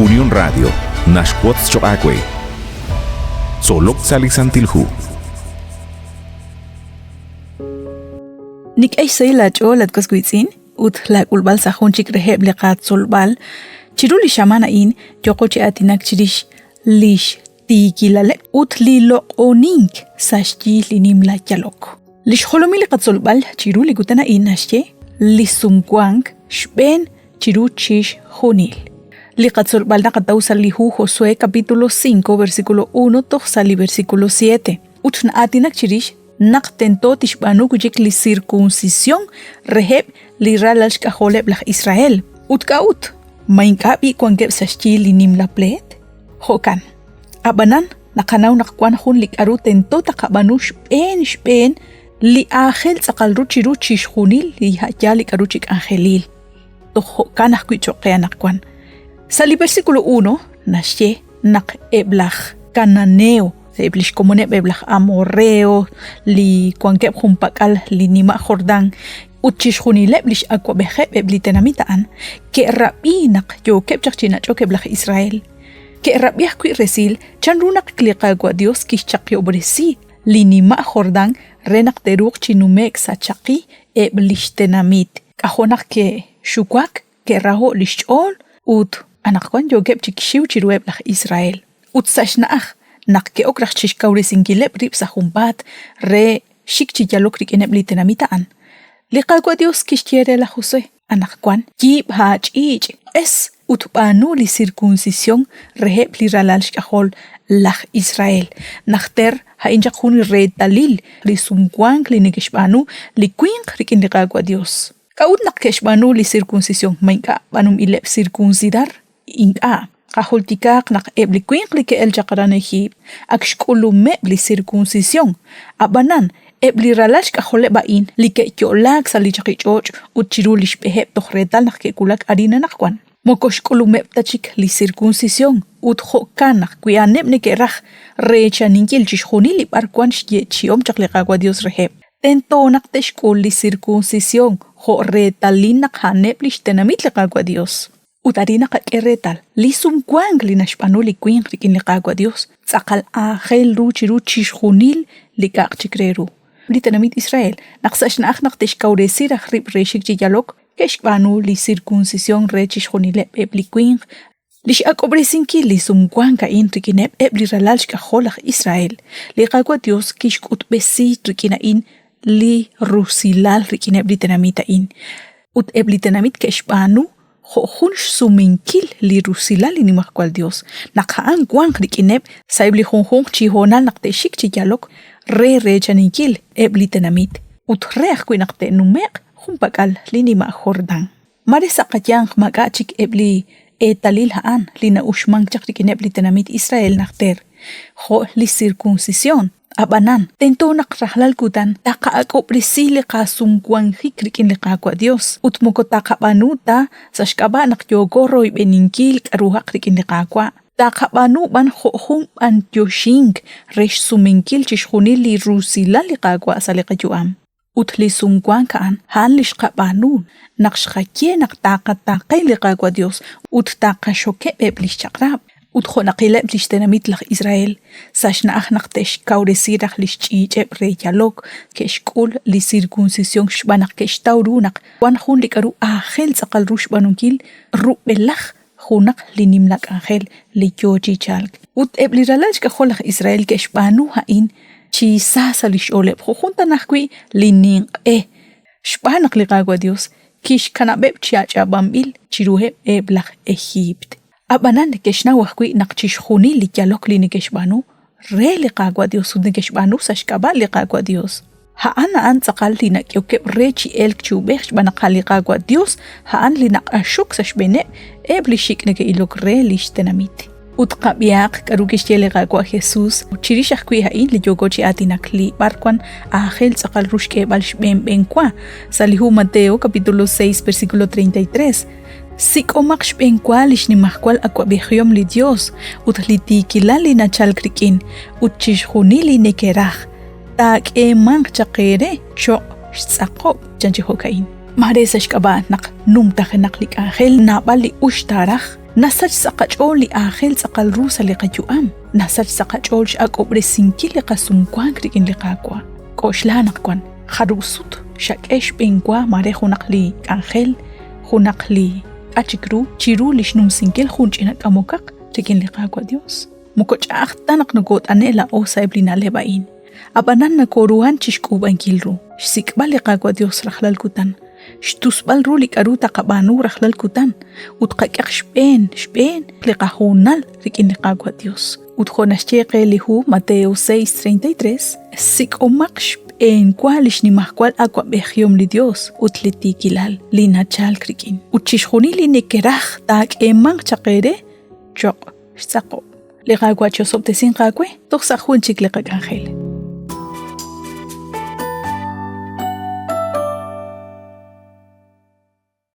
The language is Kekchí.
Unión Radio naxwotz choq' aawe. Tzolok sa' li Santil Hu. Nik'e xsahil laach'ool at was wiitz'in ut laak'ulb'al sa' jun chik reheb' li qatzolb'al. Chiru li xamaan a'in yooqo chi aatinak chirix li xtiikilaleb' ut li loq'onink sa' xyi li nimla yalok. Li xjolomil li qatzolb'al chiru li kutan a'in naxye li sumwank xb'een chiru chixjunil. Li qatzolb'al naqataw sa' li hu Josué capítulo 5 versículo 1 toj sa' li versículo 7 ut na'aatinak chirix naq tento tixb'aanu wi' chik li sirkunsisyon reheb' li ralal xk'ajoleb' laj Israel. Ut k'a'ut? Ma ink'a' b'i' wankeb' sa' xyi li nimla pleet? Jo'kan. Ab'anan, naqanaw naq wank jun li k'aru tento taqab'aanu xb'een xb'een li aajel tz'aqal ru chiru chixjunil li a'yaal li k'aru chi k'anjelil. Toj jo'kan ajwi' cho'q qe anaqwan. Sa' li versículo 1 naxye naq eb' laj Cananeo, eb' li xkomoneb' eb' laj Amorreo li wankeb' junpak'al li nima' Jordán ut chixjunileb' li x'awab'ejeb' eb' li tenamit a'an ke'rab'i naq yookeb' chaq chi nach'ok eb' laj Israel. Ke'rab'i ajwi' resil chanru naq li Qaawa' Yos kixchaqihob'resi li nima' Jordán re naq te'ruuq chi nume'k sa' chaqi eb' li xtenamit. K'ajo' naq ke'xuwak, ke'raho'k li xch'ool ut anaqwan yookeb' chik xiw chiruheb' laj Israel. Ut sa' xna'aj naq ke'ok raj chi xkawresinkileb' rib' sa' junpaat re xik chi yalok rik'ineb' li tenamit a'an, li Qaawa' Yos kixye re laj Josué, Anaqwan yiib' aach'iich' q'es ut b'aanu li sirkunsisyon reheb' li ralal xk'ajol laj Israel. Najter a'in chaq jun reetalil li sumwank li neke'xb'aanu li winq rik'in li Qaawa' Yos. K'a'ut naq ke'xb'aanu li sirkunsisyon? Ma ink'a' b'aanunb'ileb' sirkunsidar? Ink'a'. Qajultikaaq naq eb' li winq li ke'elk chaq aran Ejiipt ak xk'ulumeb' li sirkunsisyon. Ab'anan, eb' li ralal xk'ajoleb' a'in li ke'yo'laak sa' li chaqich'och' ut chiru li xb'eheb' toj reetal naq ke'wulak arin anaqwan, moko xk'ulumeb' ta chik li sirkunsisyon ut jo'kan naq wi a'aneb' neke'raj reechaninkil chixjunil li b'arwan xyeechi'om chaq li Qaawa' Yos reheb', tento naq te'xk'ul li sirkunsisyon jo' reetalil naq a'aneb' li xtenamit li Qaawa' Yos. Ut arin naqak'e reetal li sumwank li naxb'aanu li winq rik'in li Qaawa' Dios tz'aqal aajel ru chiru chixjunil li k'a'aq chik re ru. Li tenamit Israel, naq sa' xna'aj naq te'xkawresi raj rib' re xik chi yalok, ke'xb'aanu li sirkunsisyon re chixjunileb' eb' li winq. Li x'ak'ob'resinkil li sumwank a'in rik'ineb' eb' li ralal xk'ajol laj Israel, li Qaawa' Dios kixk'utb'esi rik'in a'in li rusilal rik'ineb' li tenamit a'in. Ut eb' li tenamit ke'xb'aanu jo' jun xsumenkil li rusilal li Nimajwal Yos, naq a'an wanq rik'ineb' sa'eb' li junjunq chi hoonal naq te'xik chi yalok re reechaninkil eb' li tenamit ut re ajwi' naq te'nume'q junpak'al li nima' Jordán. Mare sa' qayanq maak'a' chik eb' li eetalil a'an li na'uxmank chaq rik'ineb' li tenamit Israel najter, jo' li sirkunsisyon. Ab'anan, tento naq rajlal kutan taqa'ak'ob'resi li qasumwanjik rik'in li Qaawa' Dios, ut moko taqab'aanu ta sa' xk'ab'a' naq yooko royb'eninkil k'a'ruhaq rik'in li Qaawa', taqab'aanu b'an jo' jun b'antioxink re xsumenkil chixjunil li rusilal li Qaawa' sa' li qayu'am. Ut li sumwank a'an, a'an li xqab'aanu naq xqaye naq taqataaqe li Qaawa' Dios ut taqaxokeb' eb' lix chaq'rab'. Ut jo' naqileb' lix tenamit laj Israel, sa' xna'aj naq te'xkawresi raj lix ch'iich'eb' re yalok, ke'xk'ul li sirkunsisyon xb'aan naq ke'xtaw ru naq wan jun li k'a'ru aajel tz'aqal ru xb'aanunkil rub'elaj junaq li nimla k'anjel li yoo chi chalk. Ut eb' li ralal xk'ajol laj Israel ke'xb'aanu a'in chi sa sa' li xch'ooleb' jo' jun tana ajwi' li ninq'e, xb'aan naq li Qaawa' Dios kixkanab'eb' chi ach'ab'anb'il chiruheb' eb' laj Ejiipt. Ab'anan ke'xnaw ajwi' naq chixjunil li yalok li neke'xb'aanu re li Qaawa' Dios ut neke'xb'aanu sa' xk'ab'a' li Qaawa' Dios. A'an a'an tz'aqal li nak'ehokeb' re chi elk chi uub'ej xb'aan naq a' li Qaawa' Dios a'an li naq'axok sa' xb'eeneb' eb' li xik' neke'ilok re li xtenamit. Ut qab'ihaq k'aru kixye li Qaawa' Jesus chirix ajwi' a'in li yooko chi aatinak li b'arwan aajel tz'aqal ru xk'eeb'al xb'een b'een wa sa' li hu Mateo capítulo 6 versículo 33. Sik'omaq xb'eenwa li xnimajwal awab'ejihom li Yos ut li tiikilal li nachalk rik'in, ut chixjunil li nekeraj taak'eemanq chaq eere cho'q xtz'aqob', chan chi jo'ka'in. Maare sa' xk'ab'a' naq numtajenaq li k'anjel naab'al li ux taaraj. Nasach sa' qach'ool li aajel tz'aqal ru sa' li qayu'am. Nasach sa' qach'ool x'ak'ob'resinkil li qasumwank rik'in li Qaawa'. K'oxla naq wan jarub' sut xak'e xb'eenwa maare junaq li k'anjel, junaq li k'a' chik ru chiru li xnumsinkil jun ch'ina k'amokaq rik'in li Qaawa' Dios. Moko ch'a'aj ta naq nokot'ane' laa'o sa'eb' li na'leb' a'in. Ab'anan nokoruhan chixk'uub'ankil ru, xsik'b'al li Qaawa' Dios rajlal kutan, xtusb'al ru li k'a'ru taqab'aanu rajlal kutan, ut qak'eq xb'een xb'een li qahoonal rik'in li Qaawa' Dios. Ut jo' naxye qe li hu Mateo 6:33, sik'omaq xb'een wa li xnimajwal awa'b'ejihom li Dios ut li tiikilal li nachalk rik'in. Ut chixjunil li nekeraj taak'eemanq chaq eere choq' xtz'aqob'. Li Qaawa' chi'osob'tesinq aawe toj sa' jun chik li qak'anjel.